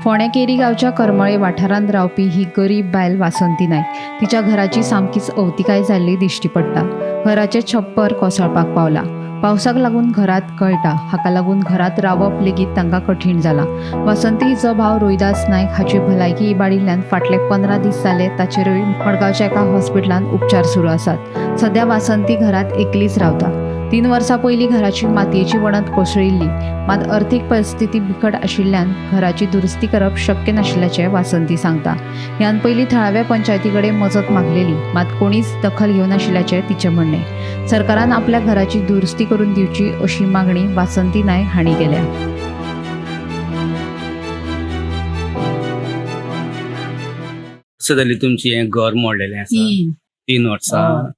फोंड्या केरी गांवच्या करमळे वाठारांत रावपी ही गरीब बायल वासंती नायक. तिच्या घराची सामकीच अवतिकाय जाल्ली दिश्टी पडटा. घराचें छप्पर कोसळपाक पावला. पावसाक लागून घरांत गळटा. हाका लागून घरांत रावप लेगीत तांकां कठीण जालां. वासंती हिचो भाव रोहिदास नायक हाची भलायकी इबाडिल्ल्यान फाटले 15 दीस जाले ताचेरूय मडगांवच्या एका हॉस्पिटलांत उपचार सुरू आसात. सध्या वासंती घरांत एकलीच रावता. 3 वर्सां पयलीं घराची मातयेची वणत कोसळिल्ली. मात अर्थीक परिस्थिती बिकट आशिल्ल्यान घराची दुरुस्ती करप शक्य नाशिल्ल्याचें वासंती सांगता. ह्यान पयलीं थळाव्या पंचायती कडेन मजत मागलेली, मात कोणीच दखल घेवनाशिल्ल्याचें तिचें म्हणणें. सरकारान आपल्या घराची दुरुस्ती करून दिवची अशी मागणी वासंती नायक हांणी केल्या. जाली तुमची हें घर मोडलेलें आसा? 3 वर्सां.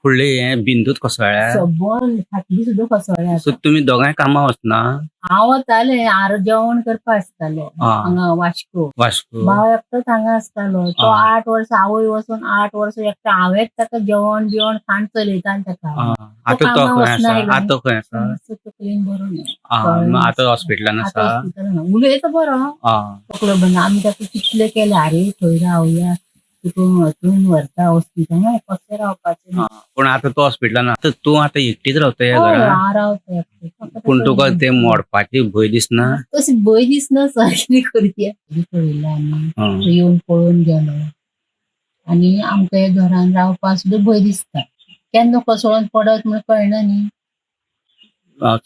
फुडले हें बिंदूच कोसळ्ळ्या? सबंद फाटली सुद्दां कोसळ्ळ्या. सो तुमी दोगांय कामां वचना? हांव वतालें, आर जेवण करपा आसतालें हांगा वास्को. वास्को. भाव एकटोच हांगा आसतालो. तो 8 वर्सां आवय वचून 8 वर्सां एकटो. हांवेंच ताका जेवण बिवण खाण चलयतालें ताका. आतां तो खंय आसा? आतां खंय आसा? तकलेन बरो ना. आतां हॉस्पिटलान आसा? उलयता बरो, तकलो बरो. आमी ताका कितले केले, आरे थंय रावया, तुका वचून व्हरता हॉस्पिटलान, कशें रावपाचें. पूण आतां तो हॉस्पिटलान आतां तूं आतां एकटीच रावता ह्या घरांत? रावता एकटें. पूण तुका तें मोडपाची भंय दिसना? तशी भंय दिसना सर, कितें करुया. पळयलें आमी, येवन पळोवन गेलो. आनी आमकां ह्या घरान रावपाक सुद्दां भंय दिसता. केन्ना कोसळोन पडत म्हूण कळना न्ही.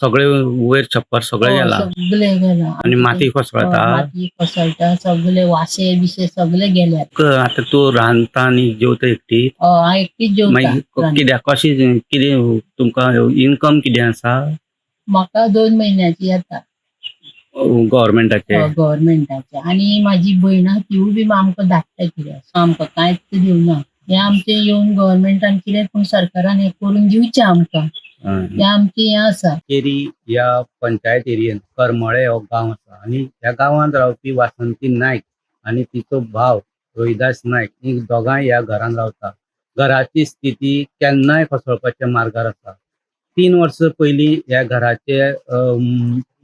सगळे वयर छप्पर सगळे गेला? सगळे गेला. आनी माती कोसळता? माती कोसळटा, सगळे वाशे बिशे सगळे गेल्यात. आतां तूं रांदता आनी जेवता एकटी? हांव एकटीच जेवता. मागीर कित्याक कशें कितें तुमकां इन्कम कितें आसा? म्हाका 2 म्हयन्याची येता. गव्हर्मेंटाचे? गव्हर्मेंटाचे. आनी म्हाजी भयण आहा तिवूय बी आमकां धाडटा कितें, आमकां कांयच दिवना. हें आमचें येवन गव्हर्मेंटान कितें पूण सरकारान हें करून दिवचें आमकां, हें आमचें हें आसा. केरी ह्या पंचायत एरियेन करमळे हो गांव आसा आनी ह्या गांवांत रावपी वासंती नायक आनी तिचो भाव रोहिदास नायक ही दोगांय ह्या घरांत रावता. घराची स्थिती केन्नाय कोसळपाच्या मार्गार आसा. 3 वर्सां पयलीं ह्या घराचे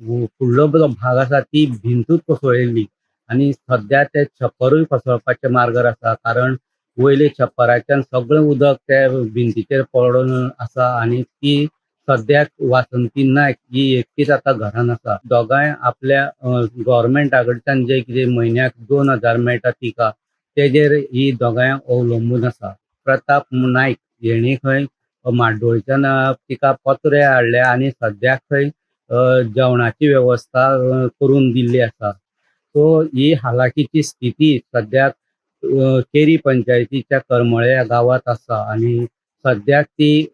फुडलो जो भाग आसा ती भिंतूच कोसळिल्ली आनी सद्या ते छप्परूय कोसळपाच्या मार्गार आसा, कारण वयले छप्पराच्यान सगळें उदक त्या भिंतीचेर पडून आसा आनी ती सद्याक वासंती नायक ही एकटीच आतां घरान आसा. दोगांय आपल्या गव्हर्मेंटा कडच्यान जे कितें म्हयन्याक 2000 मेळटा तिका, तेजेर ही दोगांय अवलंबून आसा. प्रताप नायक हेणी खंय म्हाड्डोळच्यान तिका पत्रे हाडले आनी सद्याक खंय जेवणाची वेवस्था करून दिल्ली आसा. सो ही हालाकीची स्थिती सद्याक केरी पंचायतीच्या करमळे ह्या गांवांत आसा आनी सद्याक ती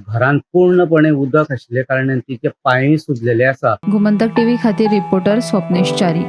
घरांत पूर्णपणे उदक आशिल्ल्या कारणान तिचे पांयूय सुजलेले आसा. गोमंतक टीव्ही खातीर रिपोर्टर स्वप्नेश च्यारी.